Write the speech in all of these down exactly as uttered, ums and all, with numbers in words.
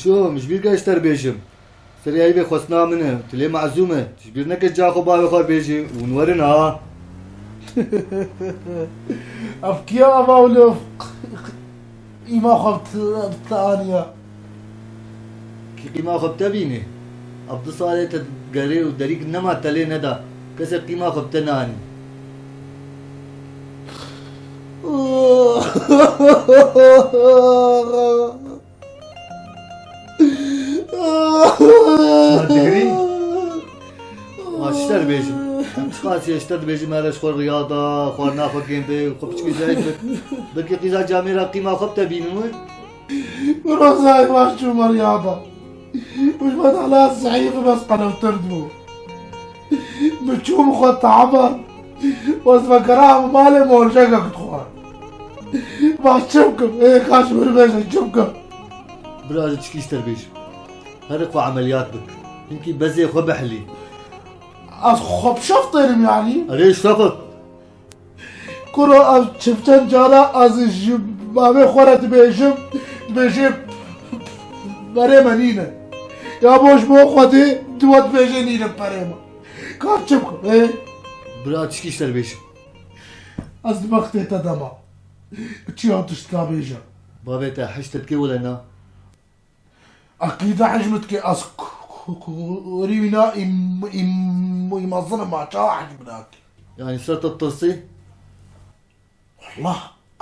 Şo, min ji bîr kir ez ji te re bêjim. Serê eyvê xwestina min e. Tu lê mezûm e. Tu ji bîr neke ca xwe bavê xwe bêjî. Hûn werin ha. Ev kiya ava û li qîma xwe bi te aniya? Kî qîma xwe bi te bînî? Ev du salê te gerê û derîk nema te lê neda. Kesek qîma xwe bi te nanî. Ma digirî? Ma çi te dibêjim? Em çiqas jê ji te dibêjim, here ji xwe riya da, xwarina xwe kêm be, xwe piçkî zeyf be. Belkî qîza camêra qîma xwe bi te bînin wê? Min rozayê baş çû me riya da. Û ji me de hela zeyf bes qelewtir dibû. Min çû min xwe te'eban. Wez vekera min malê morjekek dixwar. Baş çi bikim? Ê, kaş min bêje çi bikim? Bira ji tişkî ji te re bêjim. Herê xwe emeliyat bik. Hinkî bezê xwe bihilî. Ez xwe bi şef têrim yanî? Erê şefit. Kuro ez çiftçen cara ez ji bavê xwe re dibêjim, dibêjê perê me nîne. Ya bo ji bo Xwedê tu we dibêjê nîne perê me. Ka çi bikim, ê? Bira tişkî ji te re bêjim. Ez di bextê te de ma. Çi ya tişt ka bêje? Bavê te hişt te dike wele na? Eqîde hej min dike ez k-, k-, k-, kurî wîna îm-, îm-, îmezin im, çawa hej min nake? Yanî ser te ditirsî? Wallah,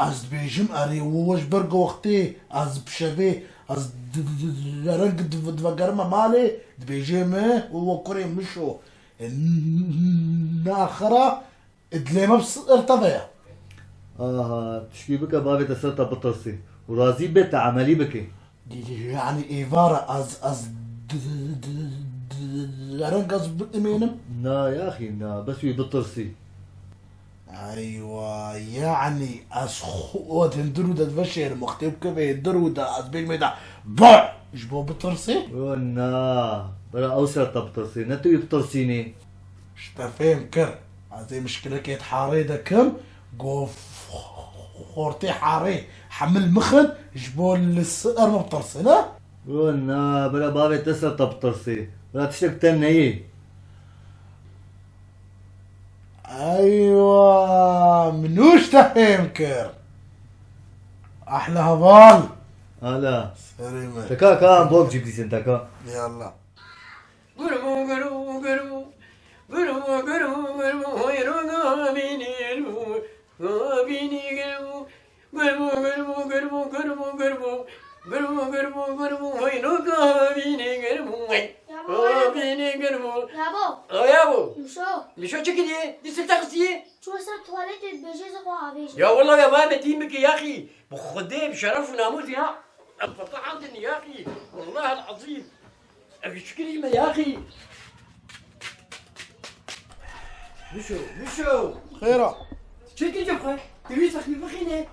ez dibêjim erê, we, we ji ber ku wextê ez bi şevê, ez d-, d-, d-, d-, reng di-, divegerime malê, dibêjê min, we, we kurê Mişo, e, n-, n-, naxira, Dilê me bi ser te ve ye. Aha, tişkî bike bavê te ser te bitirsî û razî bê te emelî bike. Yanî êvara ez, ez d-, d-, d-, d-, reng ez bimênim? Na yaxî na, bes wî bitirsî. Eywa, yanî ez xwe di hundir û de diveşêrim, wextê bikeve hundir û de ez bêjim wê de, bo! Ji bo bitirsî? O na, bira ew ser te bitirsî, ne tu wî bitirsînî. Ji te fêm kir. Ez ê mişkilekê di harê de kim, go xortê harê hemil mixin, ji bo li ser min bitirsin, ha? Yo na, bira bavê te ser te bitirsî. Bira tiştek te neyê. Eywa, min û ji te fêm kir. Ahla heval. Hala. Serê me. Teka ka, em bom cî bidîsin teka. Yallah. Gurbu, gurbu, gurbu. Gurbu, gurbu, gurbu. Hoy ro gabînî gurbu. Gabînî gurbu. Gurbu, gurbu, gurbu, gurbu, gurbu. Gurbu, gurbu, gurbu. Hoy ro gabînî gurbu. Yabo. Gabînî gurbu. Yabo. Ay yabo. Mişo. Mişo çi kiriye? Dîsir te xistiye? Çû ser tuwaletê dibêje zê xwe avêje. Ya wallah ya va me tîm bike yaxî. Bi Xwedê bi şeref û namûs ya. Em fetah andin yaxî. Wallah el azîm. Ev şikirî me yaxî. Mişo, Mişo. Xêra. Çekil cem xwe. Tu wî zexmî bixîne.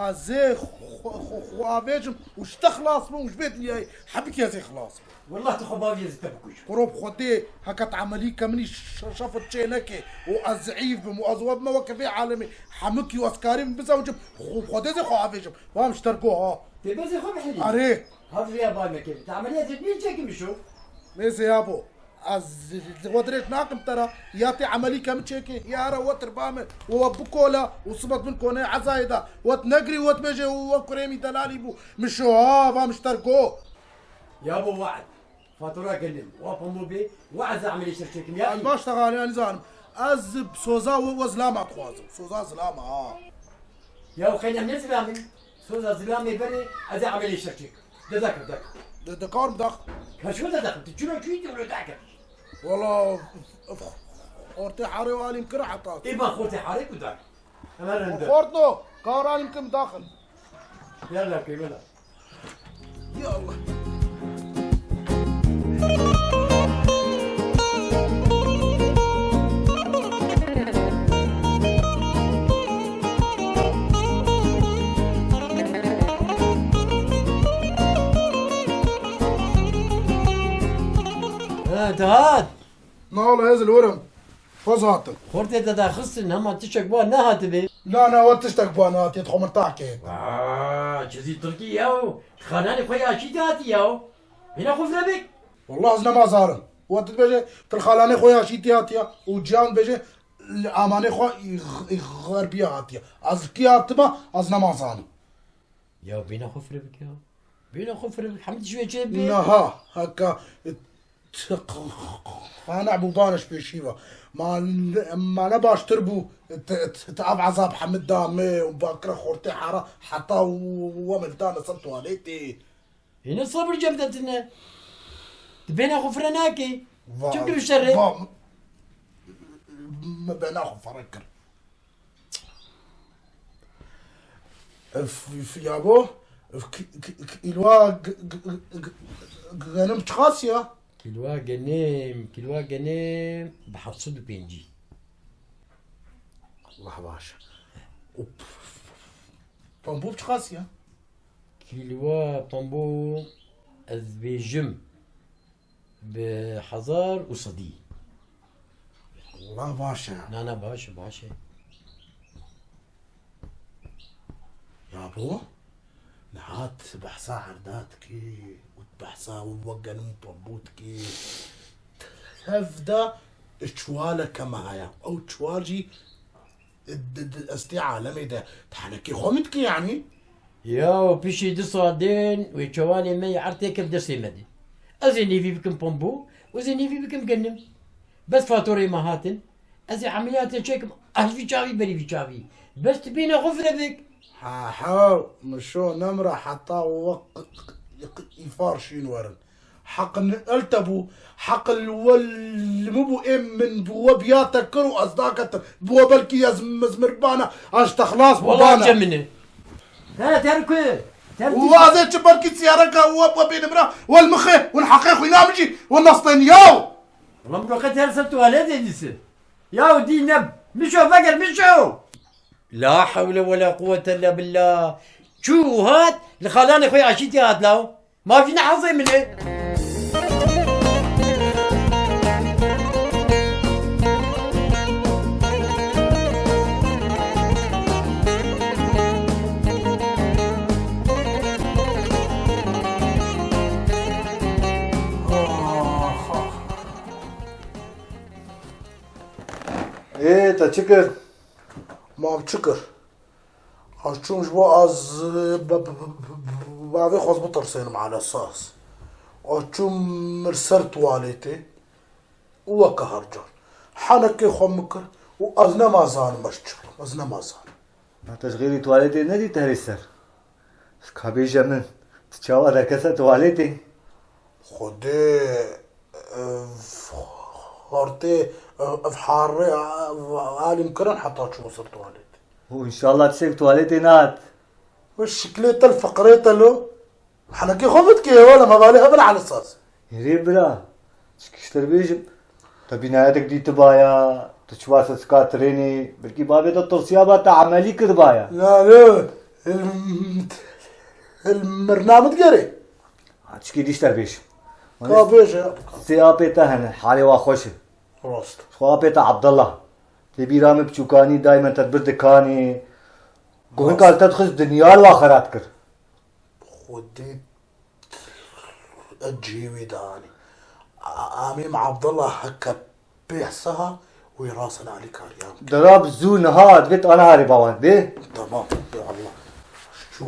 Ez ê xwe, xwe, xwe avêjim û ji te xilas bim û ji vê dinyayê hebikî ez ê xilas bim. Wallah tu xwe bavî ez ê te bikujim. Quro bi Xwedê heke tu emelî ke min î ş-, şefit çê neke û ez zeîf bim û ez we bime weke vê alemê hemikî û ez karîbim bizewicim, xwe, Xwedê zê xwe avêjim. Vam ji te re go ha. Tê bezê xwe bihêlî. Erê. Hevriya bay me kevî. Te emeliyatê dibî çekî Mişo. Neyse yabo. Ez we dirêj nakim te re. Ya tê emelî ke min çêkê, ya here we tirba min. We we bikola û sibet min konê ezayê de. We negirî we bêjê we kurê mî delalî bû. Mişo ha, va min ji te re go. Yabo we'd. Fatura gelim. Wa pemû bê. We'd ze emelî şer çêkim ya. Ez baş te xalê, ez nizanim. Ez soza we, we zilama dixwazim. Soza zilama ha. Ya xeynî em ne zilamê? Soza zilamê berê, ez ê emelê şer çêkim. De deke, deke. De, de karim dax. Ka çi de deke? Tu çira çi de deke? Wala, ortê harê alîm kira heta. Ê ma xortê harê ku dake. Hemen rende. Xortno, kar alîm kim daxil. Yalla kêmela. Ya Allah. Ha, Dahat. Na wala ez li wir im. Xwez hatim. Xortê te daxistin, hema tiştek ba nehatibê. Na, na, we tiştek ba nehatê, xwe min tah kê. Aa, Çizî Tirkî ya, xananê xwe ya şîtî hatî ya. Bîna xwe fire bik. Wallah ez nema zanim. Wa tu dibêje, tu li xalanê xwe ya şîtî hatiya û ciyan dibêje, li amanê xwe î, î xerbiya hatiye. Ez li kî hatime, ez nema zanim. Ya bîna xwe fire bik ya. Bîna xwe fire bik. Hemî tişt wê çê bê. Niha, heka, t-, q-, q-, qane bû baniş pêşî ve. Ma, ma ne baştir bû, t-, t-, t-, ev ezab hemî da me û bakire xortê hera heta we miltane ser tuwaletê. Hîne sabir cem de tine. Tu bêna xwe fire nakî. Va-, Çi kir şerê? va-, me bêna xwe fire kir. F-, f-, yabo, f-, k-, k-, k-, îlwa g-, g-, g-, g-, genim çiqas ya? Kîlwa genim, kîlwa genim bi heft sed û pêncî. Allah baş. Û p-, p-, p-, pambû çiqas ya? Kîlwa pambû ez bêjim bi hezar û sedî. Allah baş e. Na, na, baş e, baş e. Yabo, niha tu behsa herda dikî û tu behsa wek genim pambû dikî. Tev de çiwaleke me heye. Ew çiwal jî di, di, ez tê alemê de. Tu henekê xwe min dikî yanî? Ya piştî du sal dên wê çewalê me yê erd têkir destê me de. Ez ê nêvî bikim pambû û ez ê nêvî bikim genim. Bes fatureyê me hatin. Ez ê emeliyatê çêkim, ez vî çavî berî vî çavî. Bes tu bêne xwe fire bik. Ha, ha, min şo nemre heta we q-, q-, q-, îfar şîn werin. Heq ni el te bû, heq li we li min bû, ê min bi we biya te kir û ez daketim. Bi we belkî ez mizmirbana, ez te xilas Wala bûbana. Cemine. He, ter ku? Ter Û ku? ez ê çi belkî siyareka we, we bênimra, we li min xê, we li heqê xwîna min jî, we nestên yaw. Ulan bu kadar sen tuvalet edilsin. Ya din ne? Mişo veger mişo. La hewle ve la kuvvete illa billah. Çû û hat, li xalanê xwe aşîtî hat law. Ma vî ne hazê min e. Ê, te çi kir? Ma çi kir? Ez çûm ji bo ez bi, bi, bi, bi, bi bavê xwe ez bitirsênim elesas. Ez çûm li ser tuwaletê û weke her car. Henekê xwe min kir û ez nema zanim ez çi bikim, ez nema zanim. Ma te ji xêrî tuwaletê nedî te herî ser? Ka bêje min, tu çawa derkete tuwaletê? Xwedê, ev, xortê, ev, ev harê, ev, alîm kirin heta çû ser tuwaletê. Û înşallah tiştek tuwaletê nehat. Wê şiklê te li fiqirê te lo. Henekê xwe bidikê, wele me valê hevin elesas. Hêrê bira, çi kiştir bêjim. Te bînayetek dîtibaya, tu çiwa sesika trênê, belkî bavê te tirsiyaba te emelî kiribaya. Na, ne, il, il mirna min digerê. Ha, çikî dîş te bêjim. Ka bêje. Sê apê te hene, halê wa xweş e. Rast. Xwe apê te Abdullah. Tê bîra min piçûkanî daymen te dibir dikanê. Ku Rast. hinkal te dixist dinya li wa xerat kir. Xwedê ez cihê wê dianî. A-, amê min Abdullah heke pêh siha wê rasin alîkariya min. Dera bi zû niha divêt ana harê bawan bê. Tamam, ya Allah. Çû.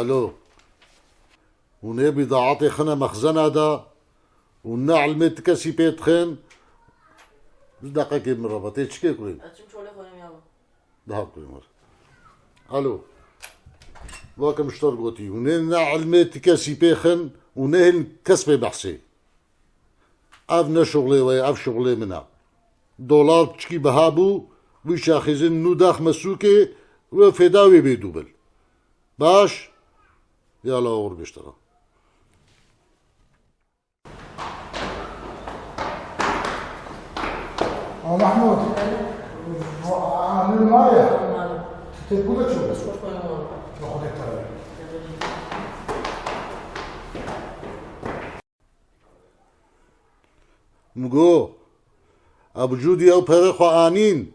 Alo. Hûn ê bîdaetê xine mexzena de û ne ilmê ti kesî pê dixin. Bi deqekê min re be, tê çikê kurê min? Ez çim çolê xwe yêm ya. Daha kurê min re. Alo. Weke min ji te re gotî, hûn ê ne ilmê ti kesî pê xin û nehêlin kes pê behsê. Ev ne şuxulê we ye, ev şuxulê min e. Dolar piçikî biha bû, wî şaxîzin nû daxme sûkê, wê fêda wê bê dûbil. Baş? Yala oxir bêştira. Aa, Mahmud. Aa, Mahmud. Tepku da çok. Çok. Yok, o da tabii. Min got, Ebû Cûdî ew pere xwe anîn.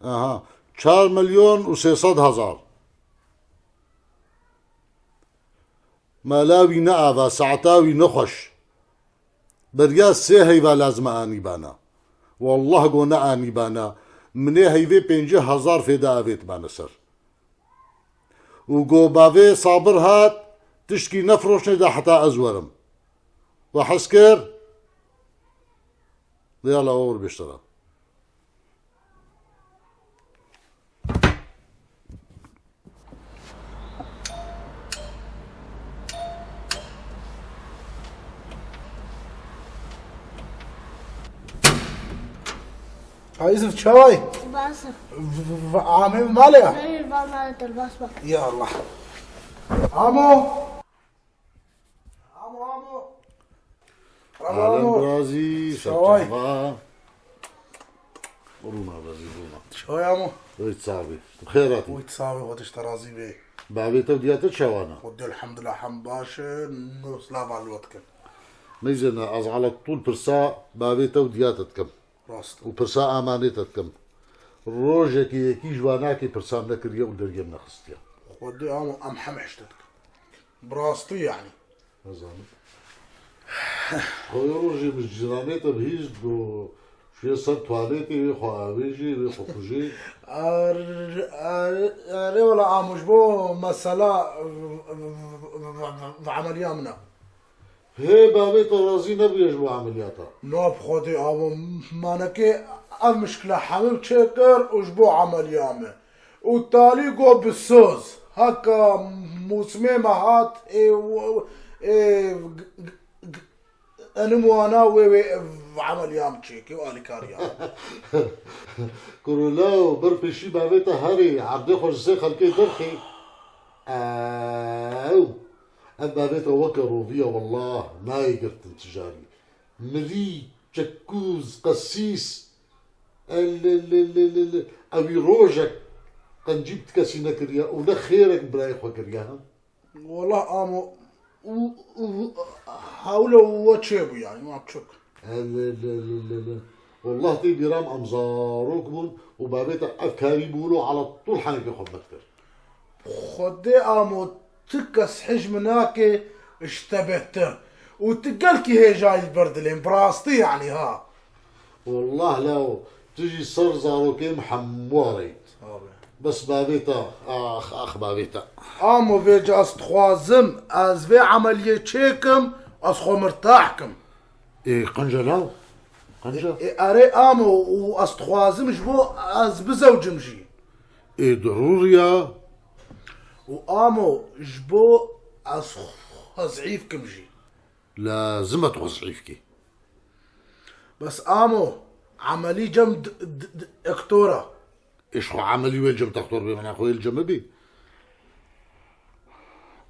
Aha, çar milyon û sê sed hezar. Mala wî ne ava, saeta wî ne xweş. Beriya sê heyva lazim e anîbana. Wallah got ne anîbana. Min ê heyvê pêncî hezar fêda avêtibane ser. Û got bavê Sabir hat, tiştkî nefiroşne de heta ez werim. We hez kir? Yala oxir bêştira. Ha, Yusuf, çaway? Baş. V-, v-, v-, Amê bi malê ya? Hayır, bana da baş bak. Ya Allah. Amo. Amo, amo. Alem Amo. Birazî, çaway? Serçava. Rûna birazî, rûna. Çaway amo? Wê çavê. Bi xêr hatî. Wê çavê, Xwedê ji te razî be. Bavê te û diya te çawa ne? Xwedê elhamdulillah hem baş e, no silav al we dikin. Meyzena, ez ala tûl pirsa bavê te û diya te dikim. Rast. Û pirsa amanê te dikim. Rojekê yekî ji wan nakê pirsa min nekiriye û deriyê min nexistiye. Xwedê amo em heme hişte dikin. Bi rastî yanî. Nizanim. Xwedê rojê min ji cîranê te bihîst, got, şûye ser tuwaletê, wê xwe avêjê, wê xwe kujê. Ar-, ar-, Erê wela amo ji bo mesela v-, v-, v-, v-, v-, emeliya min e. Hê bavê te razî nebûye ji bo emeliyata? Na bi Xwedê amo, manekê ev mişkile hemim çêkir û ji bo emeliya me. Û talî got bi soz. Heka mûsimê me hat, ê, ê, g-, g-, g-, enim wana wê, wê emeliyam çêkê û alîkariya. Kuro law, ber pêşî bavê te herê, erdê xwe ji sê xelkê derxê. Ew, ev bavê te weke roviya, wallah, nayê girtin tijarî. Mirî, çekûz, qesîs. El, el, el, el, el. Ewî rojek qencî bi ti kesî nekiriye û ne xêrek bi birayê xwe kiriye, ha? Wela amo, û, û, hewle we çêbû yani, ma çok. El, el, el, el, el, el. Wallah tê bîra min em zarok bûn û bavê te ev karî bû wilo ala tûl henekê xwe mektir. Xwedê amo, tu kes hij min nake ji te bêhtir. Û tu gelkî hêjayî li ber dilê min, bi rastî yanî ha. Wallah law, tu jî ser zarokê min hemû areyî. Sağ ol. Bes bavê te, ax, ax bavê te. Amo vêca ez dixwazim, ez vê emeliyê çêkim, ez xwe mirtah kim. Ê, qenca law? Qenca? Ê, erê amo, û ez dixwazim ji bo ez bizewcim jî. Ê, dirûr ya. Û amo ji bo ez xwe zîf kim jî. Lazim e tu xwe zîf kî. Bes amo, emelî cem d-, d-, d-, ektora. Ê, ji xwe emelî wê cem textor bê, min xwe yê li cem bî.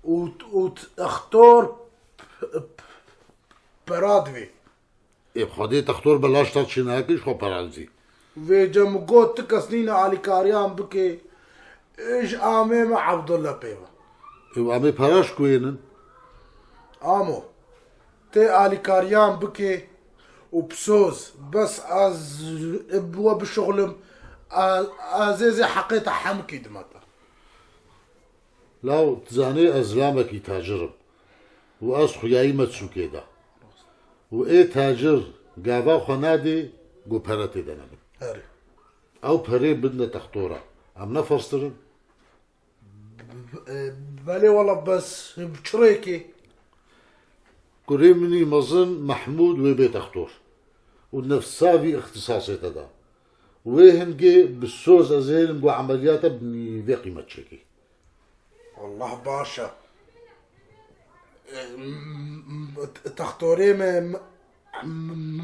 Û, û textor p-, p-, pera divê. Ê, bi Xwedê textor belaş te çê nake, ji xwe pera dizî. Vêce min got, tu kes nîne alîkariyan bike, ji amê me Abdullah pê ve. Ê, amê pera ji ku yên in? Amo, tê alîkariyan bike û bisoz, bes ez bi we bişuxulim, ez, ez ê zê heqê te hemikî dime te. Law, tu zanî ez zilamekî tacir im û ez xuyayî me sûkê de. Û ê tacir gava xwe nadê, ku pere tê de nebin. Erê. Ew perê bidne textora. Em ne ferstir in? B-, b-, e, belê wela bes bi çi rêkê? Kurê min î mezin Mehmûd wê bê textor û nefsa vî îxtisasê te da. Wê hingê bi soz ez ê hêlim ku emeliyata binî vê qîmet çêkî. Allah baş e. E, m-, m-, textorê me, m-, m-,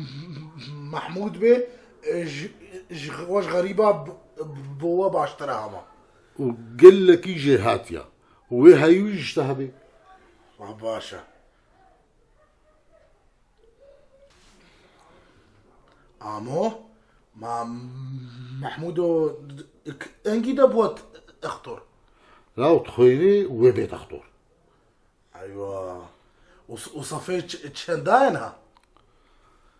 Mehmûd bê, e, ji, ji we ji xerîba b-, b-, bo we baştir e hema. Û gelekî jêhat ya. Wê heyî wî ji te hebê. Allah baş e. Amo, ma Mehmûdo engî de bû textor. Law dixwînî wê bê textor. Eywa. Û, û sefê ç-, çenda ye niha?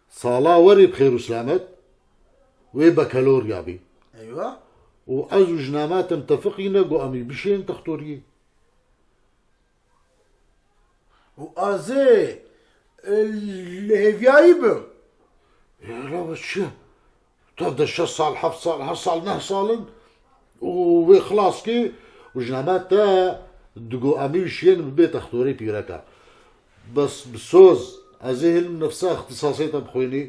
Sala werî bi xêr û selamet wê bekelorya bî. Eywa. Û ez û jina me te mitefiqî ne ku em î bişên textoriyê. Û ez ê, e, li hêviyayî bim. Ya Rab, çi? Tev de şeş sal, heft sal, her sal neh sal in û wê xilas kê û jina me te digo em ê şiyên bibê textorê pîreka. Bes bi soz, ez ê hêlim nefsa îxtisasê te bixwînî,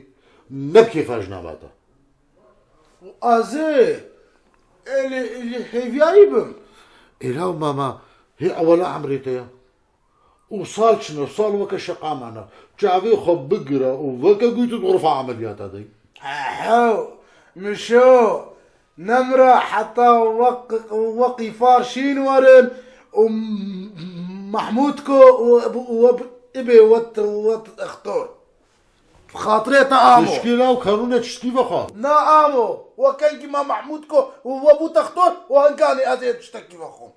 ne bi kêfa jina me te. Û ez ê, ê li, li hêviyayî bim. Ê law mama, hê ewela emrê te ya. Û sal çine, sal weke şeqa me ne. Çavê xwe bigire û weke guytî di xurfa emeliyata de. Ehew, Mişo, nemre heta weq-, weqî far şîn werin û Mehmûd ko û, û, û, ibê wet, wet extor. Xatirê te amo. Tişkî law kanûne tişkî vexwe. Na amo. We kengî ma Mehmûd ko û we bû textor û henganê ez ê tiştekî vexwim.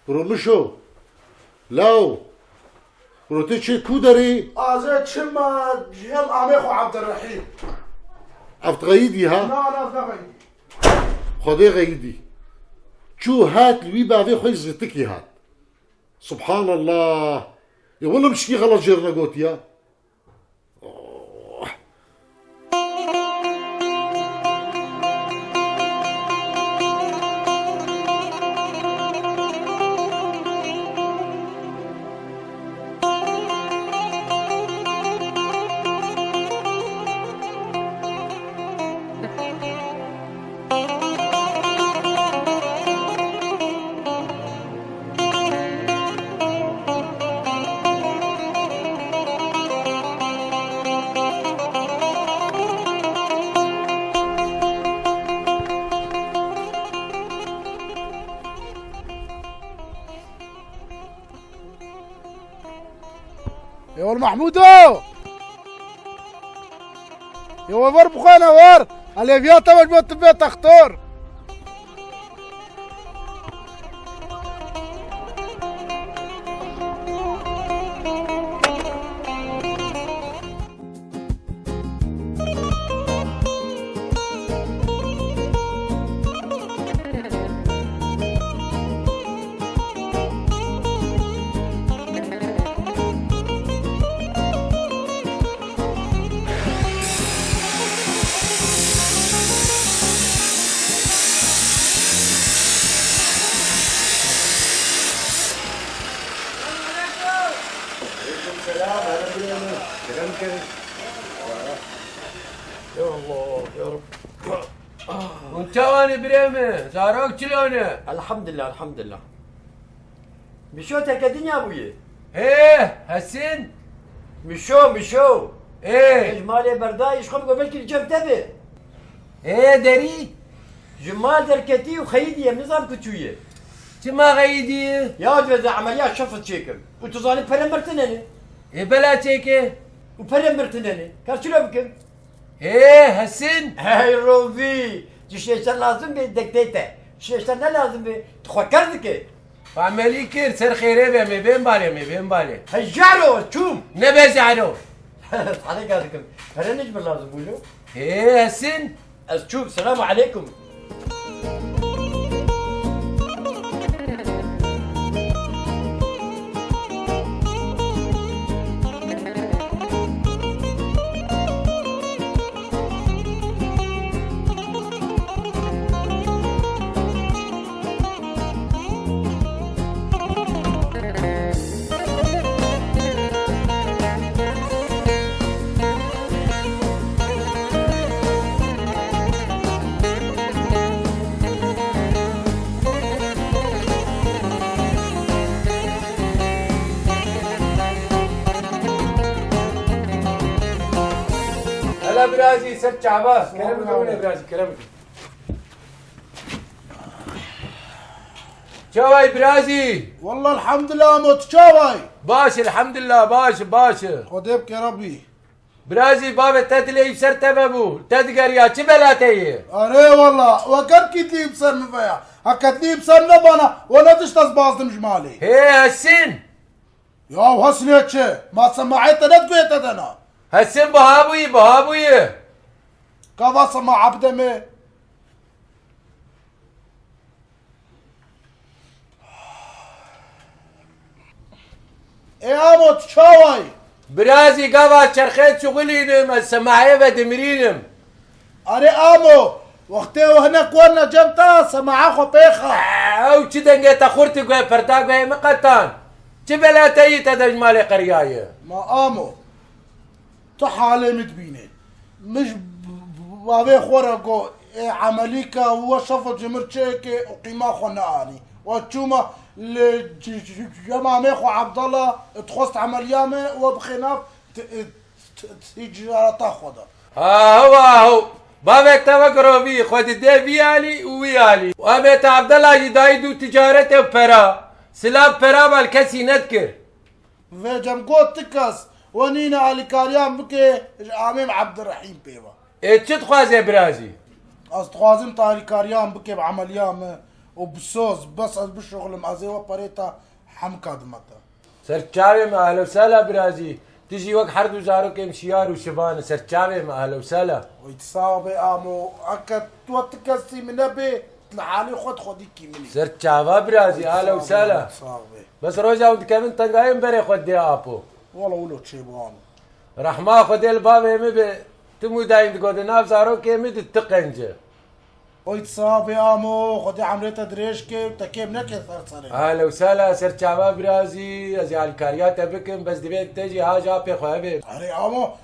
Bro Mişo. Law. Bro tê çê kû derî? Azê çima cem amê xwe Abdurrahîm. Ev xeyîdî ha? Na, na, ne xeyîdî. Xwedê xeyîdî. Çû hat li wî bavê xwe zirtikî hat. Subhanallah. Ê wilo mişkî xelat jêr negotiya. Ewel Mahmudo! Ewel ver bixwene ver! Aleviyata ve bo tu bê textor! Aleyküm selam, hele bir yanı. Kerem, kerem. Ya Allah, ya Rabbi. Hûn çawa ne birê min? Zarok çilo ne? Elhamdülillah, elhamdülillah. Mişo, te ke dinya bûye? Hê, Hesin? Mişo, Mişo. Ê. Ji malê berdayî, ji xwe bike belkî li cem te be. Ê, derî? Ji mal derketî û xeyidî, em nizam ku çûye. Çima xeyidî? Ya, ez ê emeliyat şefit çêkim. Û tu zanî pere mir tune ne. Ê, bela çêke. Û pere mir tune ne. Ka çilo bikim? Ê, Hesin! Hey Rovî! Tiştê ser lazim bê, dek tê te. Tiştê ser ne lazim bê, tu xwe ker dike. Emelî kir, ser xêrê be, me bên balê, me bên balê. Hejaro, çûm. Ne be jaro. Sadeka dikim. Pere ne ji min lazim bû lo? Ê, Hesin! Ez çûm. Selamu aleykum. Birazî ser çava. Kerem bike wine birazî, kerem bike. Çaway birazî? Wallah elhamdulillah amo, tu çaway? Baş, elhamdulillah, baş, baş. Xwedê bike Rabbî. Birazî bavê te dilê wî ser te vebû. Te digeriya çi bela te yê? Erê wala, we ger kî dilê wî ser min veya. Heke dilê wî ser min nebana, we nedişt ez bazdim ji malê. Hê Hesin. Ya Hesinê çi? Ma Semaê te nediguye te dena. Hesin biha bûyî, biha bûyî. Gava Sema Ebdemê. Ê amo, tu çawayî? Birazî gava çerxê çixulînim, ez Semaê ve dimirînim. Erê amo, wextê we hinek werine cem te, Semaê xwe pêxa. Ew çi dengê te xurt guhê perda guhê min qetan. Çi bela te yî te de ji malê qeriyaye? Ma amo. Tu halê min dibînî. Min ji bavê xwe re got, ê emelîka we şefil ji min çêke û qîma xwe neanî. We çûma li c-, c-, c-, cemamê xwe Abdallah dixwest emeliya me we bixê nav t-, t-, t-, ticareta xwe de. Aho, aho. Bavê te wek rovî xwe dide vî alî û wî alî. Û emê te Abdallah jî dayî dû ticaretê û pera. Silav pera bal kesî nedikir. Vê cem got ti kes we nîne alîkariyan bike ji amêm Ebdirehîm pê ve. Ê çi dixwaze birazî? Ez dixwazim te alîkariyan bike bi emeliya me û bi soz, bes ez bişuxulim, ez ê we perê te hemika dime te. Ser çavê me, ehlo sala birazî. Tu jî wek her du zarokê min Şiyar û Şivan e, ser çavê me, ehlo sala. Oy, tu sax bê amo, eke tu we ti kesî min nebê, li halê xwe di xwedîkî min î. Ser çava birazî, ehlo sala. Sax bê. Bes roja hûn dikevin tengayê min berê xwe dê apo. Wala wilo çêbû amo. Rehma Xwedê li bavê min be, tu mûdayîn digotin nav zarokê min di ti qenc e. Oy tu sax bê amo, Xwedê emrê te dirêj ke, te kêm neke ser serê. Ehlo sala ser çava birazî, ez ê alîkariya te bikim, bes divê te jî ha ji apê xwe hebe. Erê amo,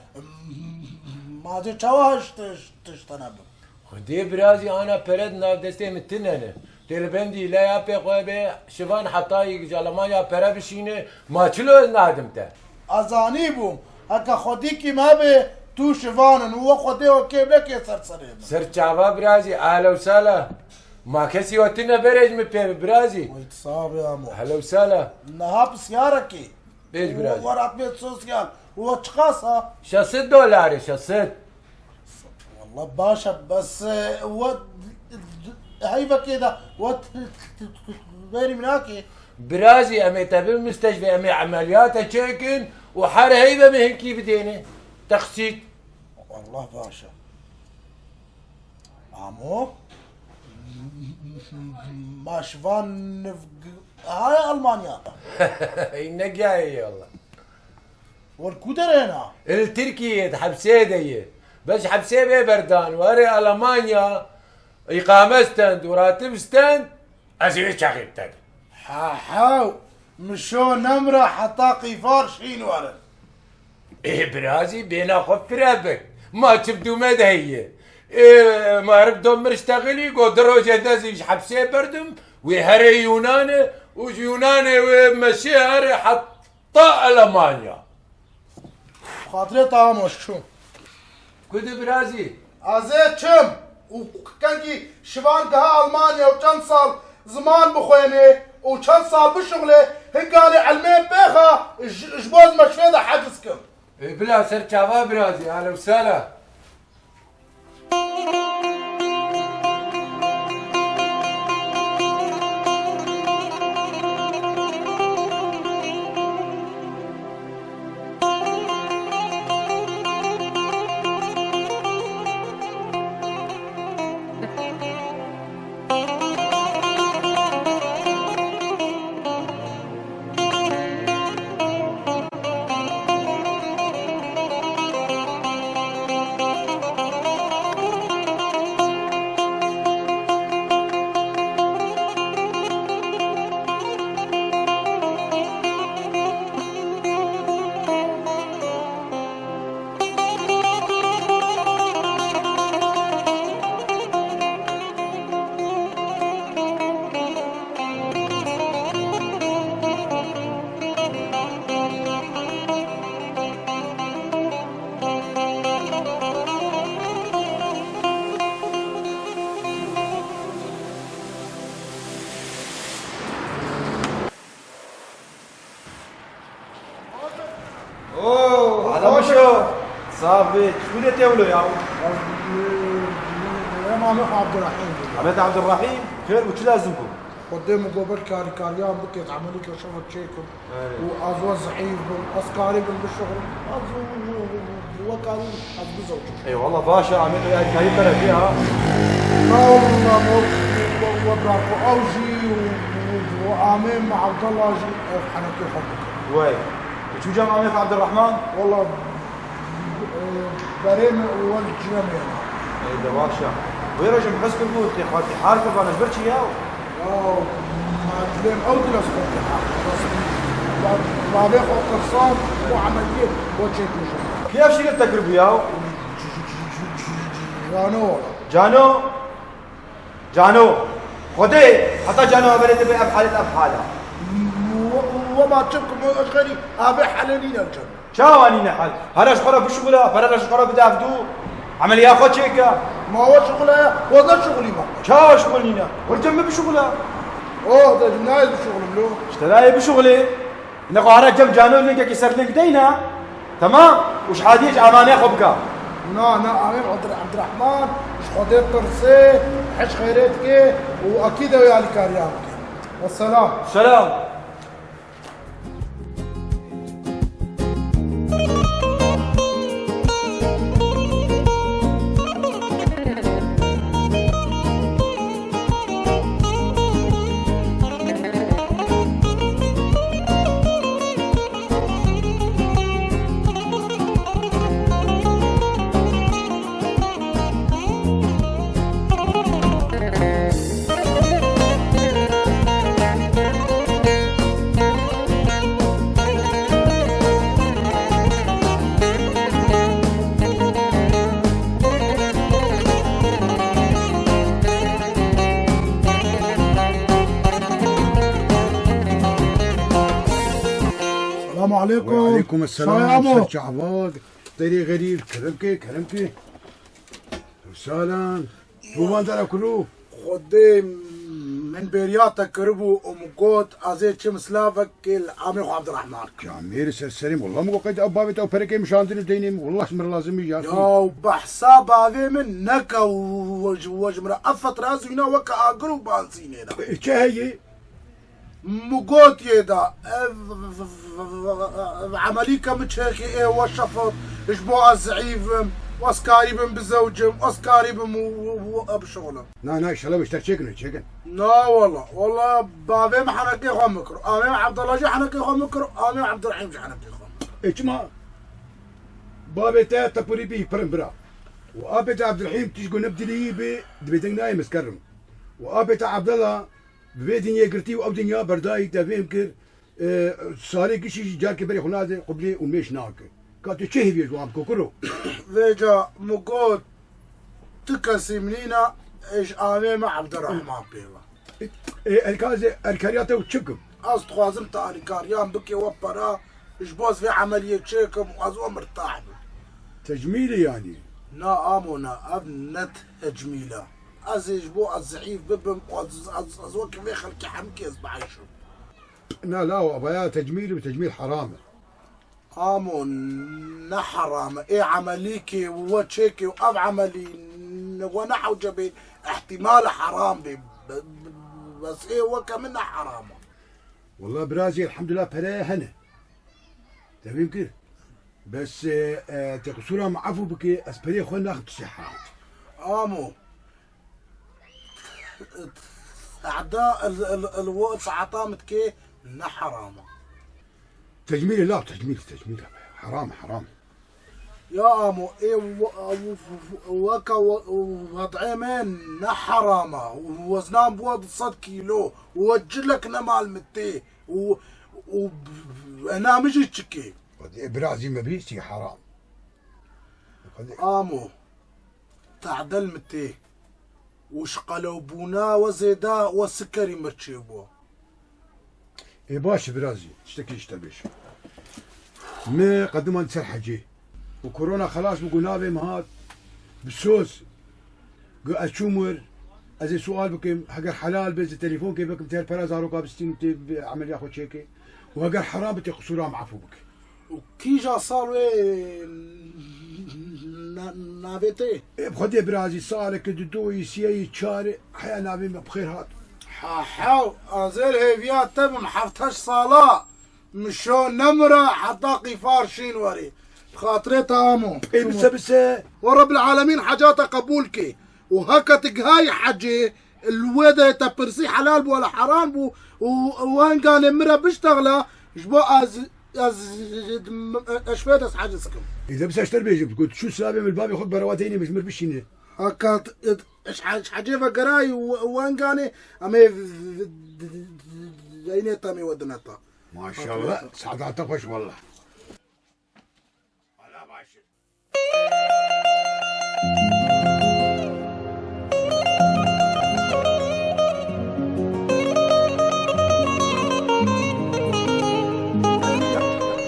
ma dê çawa haj tişt, tişt te nebim? Xwedê birazî ana pere di nav destê min tine ne. Tê li bendî lê apê xwe be, Şivan hetayî ji Alemanya pere bişîne, ma çilo ez nadim te? Ez zanîbûm, heke xwedîkî me be, tu Şivan in û we Xwedê we kêm neke ser serê min. Ser çava birazî, ehlo sala. Ma kesî we tune berê ji min pê be birazî. Wey tu sax be amo. Ehlo sala. Niha pisyarekê. Bêj birazî. Weratmê sosyal. We çiqas a? Şesit dolar e, şesit. Wallah baş e, bes, e, we heyvekê de, we berî min nake. Birazî em ê te bin mistecfê, em ê emeliyate çêkin û her heyve min hinkî bidêne. Teqsît. Wallah baş e. Amo? Ma şivan nivg-, haya Almanya. Negiyaye yallah. Wal ku derê na? Li Tirkiye, di hepsê de ye. Bes hepsê bê berdan. Warê Almanya, îqame stend û ratib stend, ez ê çaxê te. Ha, ha, min şo nemra heta qîfar şîn werin. Ê birazî bêna xwe pire bik. Ma çi bi dûme de heye? Ê, ma herif do mir ştexilî, go di rojê de zî ji hepsê berdim, wê herê Yûnanê û ji Yûnanê wê meşê herê heta Alemanya. Xatirê te amos çû. Ku di birazî? Ez ê çim û kengî şivan geha Almanya û çend sal ziman bixwênê û çend sal bişuxlê, hinganê elmê pêxa ji, ji bo ez meşvê de heciz kim. Ê bila ser çava birazî, ehlo sala. Yo, sax bê. Çi dê te wilo ya? Em Amex Abdurrahîm bû. Amex Abdurrahîm, xêr bû, çi lazim bû? Xwedê min got ber karîkariyan bikêt, emelî ke şefa çêkim. Evet. Û ez we zeîf bim, ez karîbim bişuxulim, ez we karîbim, ez bizewcim. Eyvallah, baş e, Amex, ya karî terefî ha. Na wallah, we, we, we bira ku ew jî û, û, û Amê me Abdullah jî ev henekê xwe bikin. Wey. Tu çû cem Amex Abdurrahman? Wallah, Berê min û wan ciyê min. Ey de baş e. Wê re jî min hez kiribû, tê xwe tê har kir, vana ji ber çi ya? Ya, ma dilê min ew dil ez xwe tê har kir. Bavê xwe tirsan, bo emeliyê, bo çêkujin. Kê ev şîret te kiribû ya? Cano wala. Cano? Cano, Xwedê, heta cano ev berê dibe ev halet ev hala. Wema çi bikim, ez xerî, avê helê nîne cem. Çawa nîne hel? Here ji xwe re bişuxula, pere re ji xwe re bide ev dû. Emeliya xwe çêke. Ma we şuxula ye, we ne şuxulî ma. Çawa şuxul nîne? Xwe cem min bişuxula. Oh, de nayê bişuxulim lo. İşte nayê bişuxulê. Nexwe here cem cano lingekî ser ling deyne. Temam. Û ji hadiyê ji amanê xwe bike. Na, na, Amê Abdir-, Abdirehman, ji Xwedê tirsê, hej xeyrê dike û ekîd ew ê alîkariya bike. Weselam. Selam. Selamu aleykum. Ve aleykum selam. Şaye amo. Ser çavak. Derê xerîb, kerem ke, kerem ke. Salan. Bû van dera kuro. Xwedê min bêriya te kiribû û min got, ez ê çim silavekê li amê xwe Abdirehman kim. Camêrê ser serê min, wela min got qeyd ew bavê te ew perekê min şandin û deynê min, wela ji min re lazim î ya. Ya behsa bavê min neke û we ji, we ji min re ev fetre ez wîna weke agir û bansînê ne. E, çi heye? Min got yê da, ev, ev emelî ke min çêkê ê we şefot, ji bo ez zeîf im, ez karî bim bizewcim, ez karî bim û, û, û, ev şixulim. Na, na, inşallah ji te çêkin, çêkin. Na, wala, wala, bavê min henekê xwe min kir. Amê Abdullah jî henekê xwe min kir, amê Abdurehîm jî henekê xwe min kir. E, çima? Bavê te tepurî bî pirin bira. Û apê te Abdurehîm tişt ku ne bi dilî bê, dibê deng nayê mizkerim. Û apê te Abdullah Bi vê dinyê girtî û ew dinya berdayî te fêm kir, e, salê gişî jî carkê berê xwe nade qiblê û mêş nake. Ka tu çi hêviyê ji wan biko kuro? Vêca min got, tu kesî min nîne, ê ji avê me Ebdirehman pê ve. E, e, erkazê, erkariya te û çi bikim? Ez dixwazim tu alîkariyan bikê we pera, ji bo ez vê emeliyê çêkim û ez we mirtah bim. Tecmîlê yanî? Na amo na, ev ne tecmîl e. Ez ê ji bo ez zeîf bibim û ez, ez, ez wekî vê xelkê hemikê ez bieyşim. Na lawo, evaya tecmîl û tecmîl heram e. Amo ne heram e. Ê emelîkê we çêkê û ev emelî ne we ne hewce bê, îhtîmal e heram bê. Be-, be-, bes ê weke min ne heram e. Wela birazî elhamdulillah pere hene. Tevîm kir. Bes, e, e, te qisûra min efû bikê, ez perê xwe naxim tu sê heram. Amo. Tehda el, el, el, wo saeta min dikê ne heram e. Tecmîl e, la tecmîl, tecmîl e. Heram, heram. Ya amo, ê wo-, wo-, weke wo-, wed'ê me ne heram e. Wezna min bû du sed kîlo. We cilek ne mal min tê. Û, û ena min jî çikê. Xwedê birazî me bîstî heram. Xwedê. Amo, tehdel min tê. Û ji qelewbûna we zêde we sikerî mirçê bû. Ê baş e birazî, tiştekî ji te bêjim. Me qediman ser hecê. Û korona xelas bû, ku navê min hat, bi soz. Got, ez çûm wir, ez ê sual bikim, heger helal be, ez ê telefonkê bikim, tê her pera zaroka bistînim, tê bi emeliya xwe çêke. Û heger heram be, tê qisûra min efû bike. Û kîja sal wê na-, navê te? Ê, bi Xwedê birazî saleke di doyî, siyeyî, çarê heya navê me bi xêr hat. Ha, hew, ez ê hêviya te bim, heft heşt sala. Min şo nemira heta qîfar şîn werî. Bi xatirê te amo. Ê, bise, bise. We Rebbil Alemîn heca te qebûl kê. Û heke tu gihayî hecê, li wê de te pirsî helal bû wala heram bû û wenganê min re biştexla, ji bo ez, ez, ez fê des heciz kim. Ê, de bise, ji te bêjim, ku tu çû silavê min, bavê xwe berewa teyne min ji min bişîne. Heke t-, t-, ji he-, ji hecê vegerayî û wenganê em ê v-, v-, v-, eynê temê we dineta. Maşallah, saeta te xweş wallah.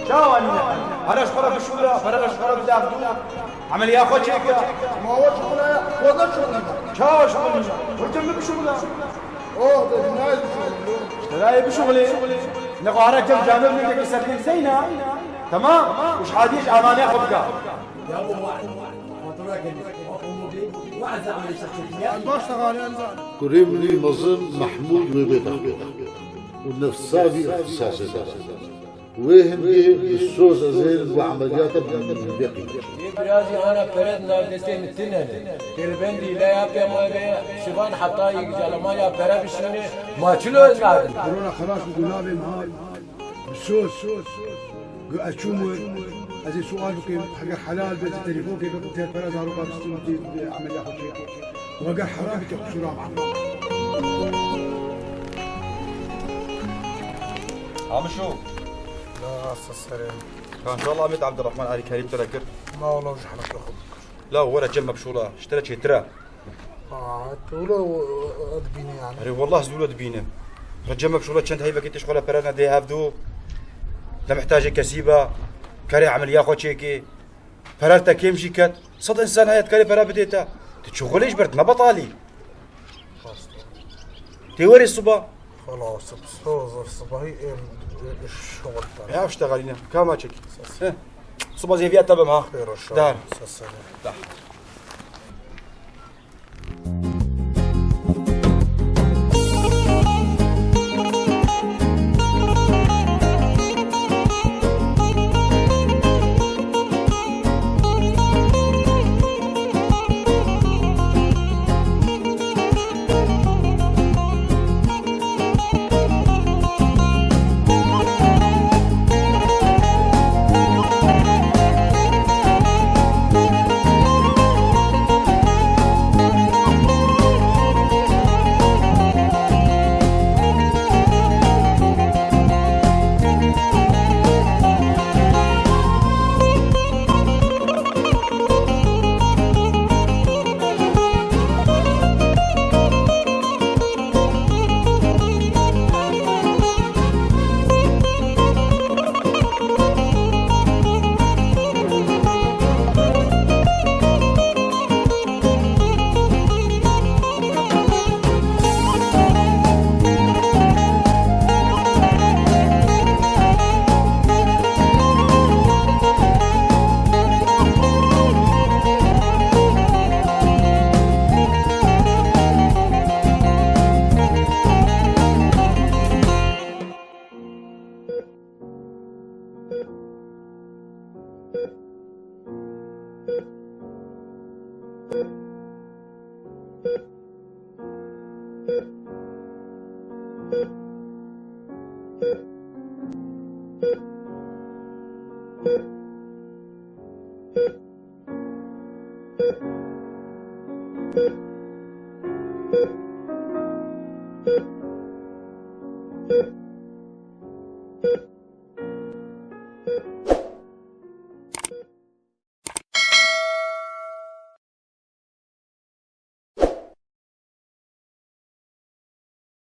Çawa nîne? Pere ji xwe re bişûre, pere ji xwe re bide evdû. Emeliya xwe çêke. Ma we şixule ye, we ne şixule ye. Çawa şixule ye? Hurtin min bişûre. Oh, de dinayê bişûre. Ji te dayê bişûre. Ne xwe here kem canê min kekî serkên zeyna. Tamam? Û ji hadiyê ji amaniya xwe bike. Kurê min î mezin Mehmûd wê bê textê û nefsavî îxtîsasê de. Wê hingê bi soz ez ê li emeliyata bi vê qîmetê. Yê birazî ana pere di nav destê min tune ne. Têlbendî laya pê ma vê şivan heta yek calemaya pere bişîne. Ma çilo ez nadim. Korona xelas bû, navê min ha. Bi soz. Gu ez çûm wir, ez ê sual bikim, heger helal be, ji telefon kê bikim, ter pera zaroka bistî û dê, dê emeliya xwe çêke. Û heger heram be, te qusura ma. Hamişo. La, se serê. Kan, inşallah Ahmet Abdurrahman Arî Kerîm te re kir. Ma wala ji hemekê xwe bikir. La, were cem me bişola, ji te re çêtir e. Ha, tu wilo, e, dibînî yani. Erê, wallah ez wilo dibînim. Recem me bişola çend heyvekê tişt xwe re pere nedê ev du. Ne mihtacê kesî be. Kerê emeliya xwe çêkê. Pere te kêm jî ket. Sed insan heye dikarê pere bidê te. Tu çi xulê ji ber me betalî. Tê werê suba. Xelas, soz, sibahî êm, e, şixul te. Ya işte galine. Kama çek. He. Suba zêviya te bim ha. Xêr o şer. Dar. Sesene. Dar.